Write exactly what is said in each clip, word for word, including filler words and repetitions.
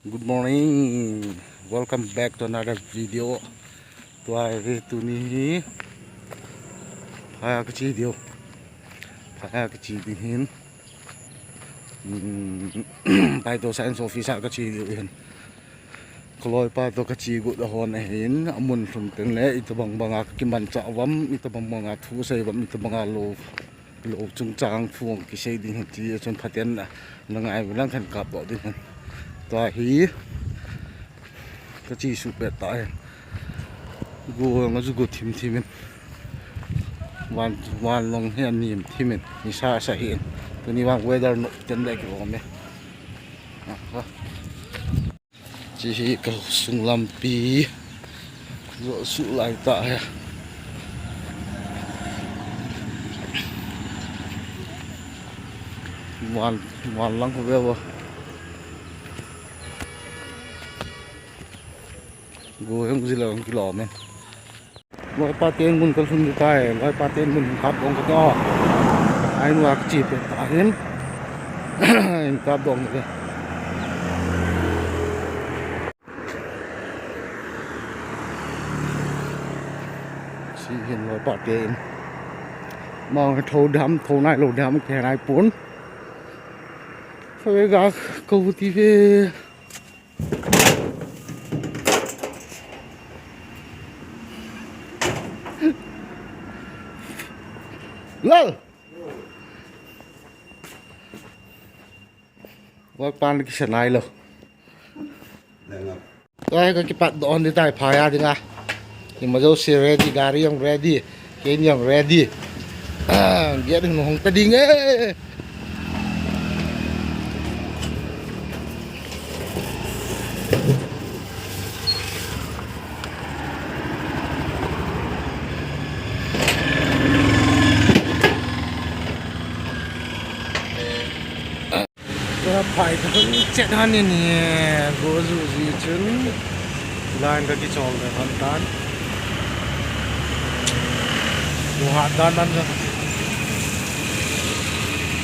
Good morning. Welcome back to another video. Tua hi tuni hi phaya kache diu. Phaya kache ding hin. Hmm, Paito Science Office a kache diu hin. Kaloipa toh kache got ahon ahin, amun lhum teng le, itobang banga kakimanchah uvam, itobang banga thu sei uvam, itobang a lou, lou chungchang thu kisei ding hin ti, chun phaten na, na ngai ulang khan kap doh ding hin. Tua hi, kache suh pet ta hin. Go nga ju go thim thim in. Van, van long hi anim thim in, nisa sa hi in. Tuni vang weather no ten le ki om e. Aha. Chi hi ka sung lampi. Zo su lai ta he. Muan, muan lang ko ve vo. Go heng ji lang ki lo men. Loipa ten mun ka lhun di tai, loipa ten mun kap dong ka to. Ai nu ak chi pe ta hin. In kap dong ke. Chi hin loipa ten. Ma tho dam, tho nai lo dam ke nai pun. Sa ve ga ko ti ve. Lal. Loipan kisa nai lo. Ai, ka kipat doh di tai phaya dinga. Ima jouse ready, gari jong ready, keini jong ready. Ah, gate hung hong ta ding e. Ka phai ka hung chet han in, go ju ji chun line ka kichol ve han tan. Go hat dan dan ka.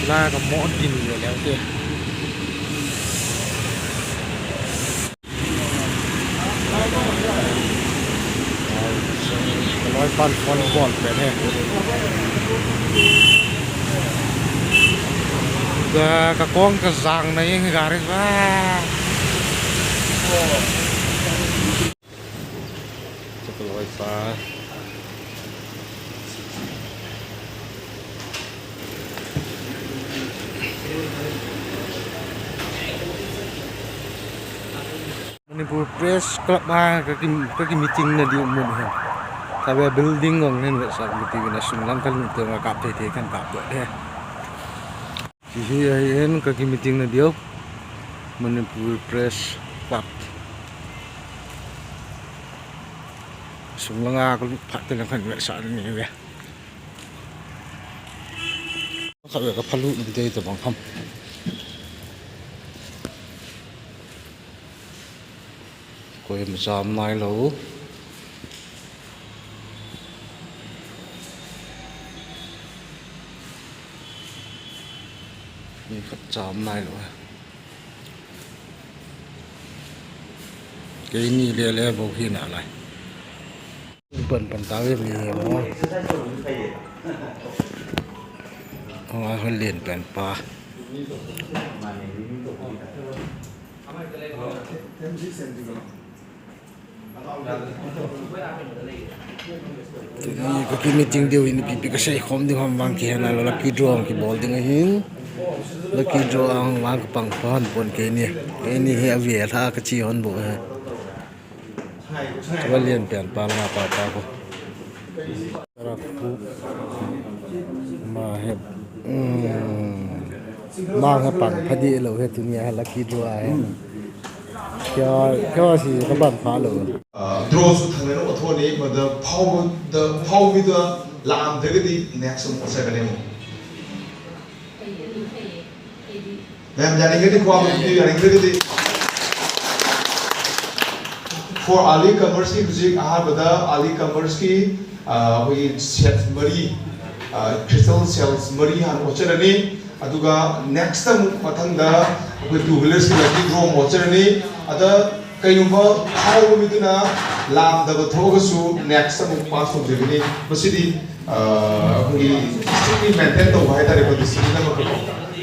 Line ka mo din ve le te. Loipan phone call pe he. Ka, ka kong ka jang na ing gari va. Sa ka loipa. Manipur Press Club a ka ki, ka ki meeting na diu mun hin. Ka ve building ong hin ve sa meeting na sung lang ka lung te nga kap thei thei kan kap doh de. Chi hi ahin ka ki meeting na diu Manipur Press Club. Sung lang a ka lung phat te lang kan ve sa ni ve. Khat ve ka phalut ni te tabang ham. Koima cham nai lo. Mi khat cham nai lo. Keini le le bou hi na lai. Pan pan ta ve mi mo. Hong a hon len pan pa. Tuni ka ki meeting diu in pipi ka sei khom ding ham vang ki hena lo lucky draw ki bol ding ahin. Lucky draw ang vang ka pang pon pon keini. Keini hi avi la ka chi hon bo he. Ka lian pian pa la pa pa ko. Tara khu. Ma he. Hmm. Ma he pang phadi lo he tuni a lucky draw a he. Kya, kya si ka ban pha lo. Draw chu thang lo a tho ni ma da phau da phau mi da la am de di next mo sa ka le mo. Ma'am, yaning ka di khuam, yaning ka di. For early comers ki hujik ahabada early comers ki, ah, hoi set mari, ah, crystal shells mari han ochar ani. Aduga next time mathang da hoi two wheelers ki lucky draw ochar ani. ꯑꯗ ꯀꯩꯒꯨꯝꯕ ꯍꯥꯏꯔꯤꯕ ꯃꯤꯗꯨꯅ ꯂꯥꯝꯗꯕ ꯊꯣꯛꯑꯒꯁꯨ next ꯑꯃꯨꯛ pass ꯇꯧꯖꯒꯅꯤ꯫ ꯃꯁꯤꯗꯤ, ꯑ, ꯑꯩꯈꯣꯏꯒꯤ strictly maintain ꯇꯧꯕ ꯍꯥꯏꯇꯥꯔꯦꯀꯣ, discipline ꯑꯃꯈꯛ꯫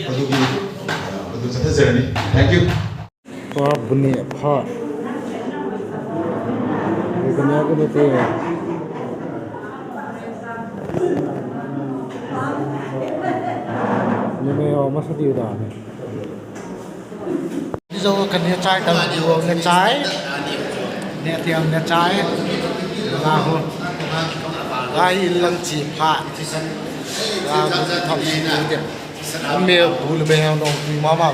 ꯑꯗꯨꯒꯤ, ꯑ, ꯑꯗꯨ ꯆꯠꯊꯖꯔꯅꯤ꯫ Thank you꯫ ꯄꯨꯔꯥ ꯕꯨꯅꯦ ꯐꯥ꯫ ꯕꯨꯅꯦ ꯕꯨꯅꯦ ꯇꯦ꯫ ꯅꯦ ꯃꯦ ꯌꯥꯎ ꯃꯁꯥ ꯇꯤꯌꯨ ꯗꯥ ꯅꯦ꯫ Zo ka ne chai, kan ne chai. Ne tiang ne chai. Nga ho. Nga hi lang chi pha. Nga ho thom si de. Me bu le me ha no tu ma ma.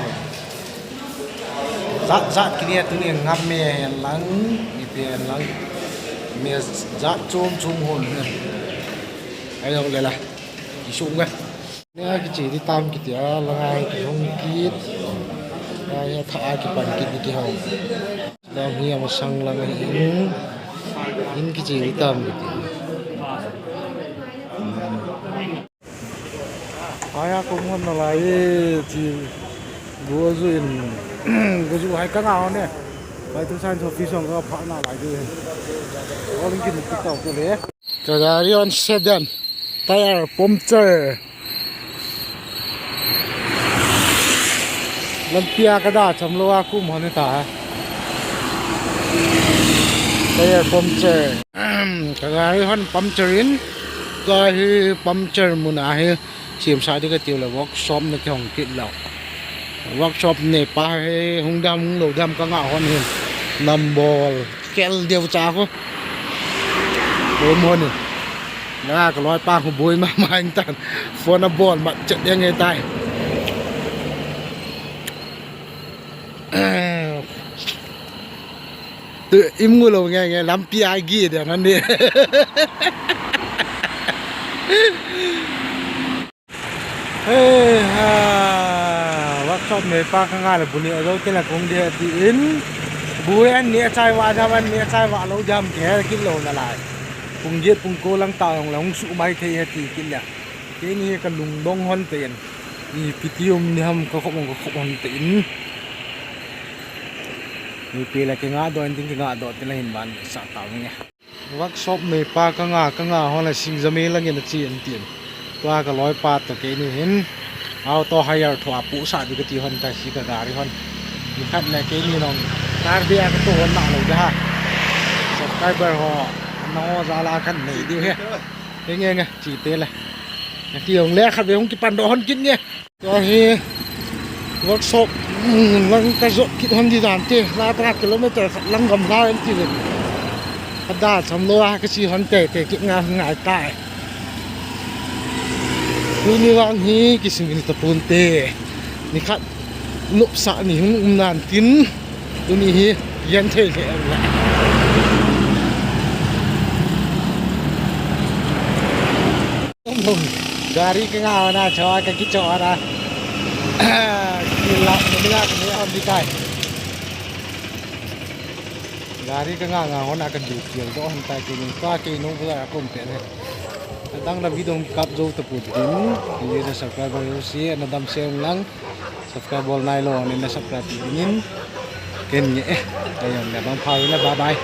Zat zat kini tu ni ngam me lang, ni pe lang. Me zat chom chom hon. Ai lo le la. Ki sung ga. Nia kiche di tam kiti a, la ngai kihong kit. Nia tha a kipan kit di kihong. Dam hi amasang lang hi in. In kiche di tam kiti. Aya ko mon na lai e, chi. Go ju in. Go ju hai ka nga ne. Bai tu san so fi song ka pha na lai de. All in kin ki tau ko le. Ka gari hon sedan, tyre puncture. Lampia ka da cham lou a kum hon ta. Tyre puncture. Ka gari hon puncture in, ka hi puncture mun a hi. Siam sa di ka tiu le workshop na kihong kit lou. Workshop ne pa hi hung dam hung lou dam ka nga hon hin. Nambol. Kel deu cha ko. Boi mo ni. Na ka loi pa ko boi ma ma in tan. Phone a bol ma chet yang e tai. Tu im ngu lo nge nge lampi a gi de na ni. Hei ha, workshop me pa ka nga le bu ni a zo te la kong de ti in. Bu an ni a chai wa jam, an ni a chai wa lo jam ke kit lo na lai. Pung giet pung ko lang ta jong le hung su mai thei he ti kit le. Keini ka lungdong hon te in. Ni pitium ni ham ka khop ka khop hon te in. Ni pe la ke nga do in ding ke nga do te la hin ban sa ta nge. Workshop me pa ka nga, ka nga hon la sing jame lang in a chi an tin. Tua ka loi pa to keini hin. Auto hire thua pu sa di ka ti hon ta si ka gari hon. Ni khat le keini nong. Tar bia ka to hon na lo da ha. Subscriber ho. Na ho za la kan nei di he. He nge nge chi te le. Na ti hong le khat ve hong ki pan do hon kin nge. Tua hi workshop, mm, lang ka jot kit hon di dan te, la tra kilometer khat lang gam la em ti le. Ka da cham lo a ka chi hon te te kit nga ngai tai. Tuni vang hi kising ta pun te. Ni khat nop sa ni hung um nan tin. Tuni hi, yan thei thei ang la. Gari ka nga na chawa ka kicho na. Kila, kila, kila, on di kai. Gari ka nga nga hon a ka du kiel do hon tai ke ni ka ke no bula a kon pe ne. Adang la video kap jo ta pu din. Ni na subscriber yo si na dam se lang. Subscribe bol nai lo, ni na subscribe pi dingin. Ken nge, eh, ayon, le bang pha le, bye bye.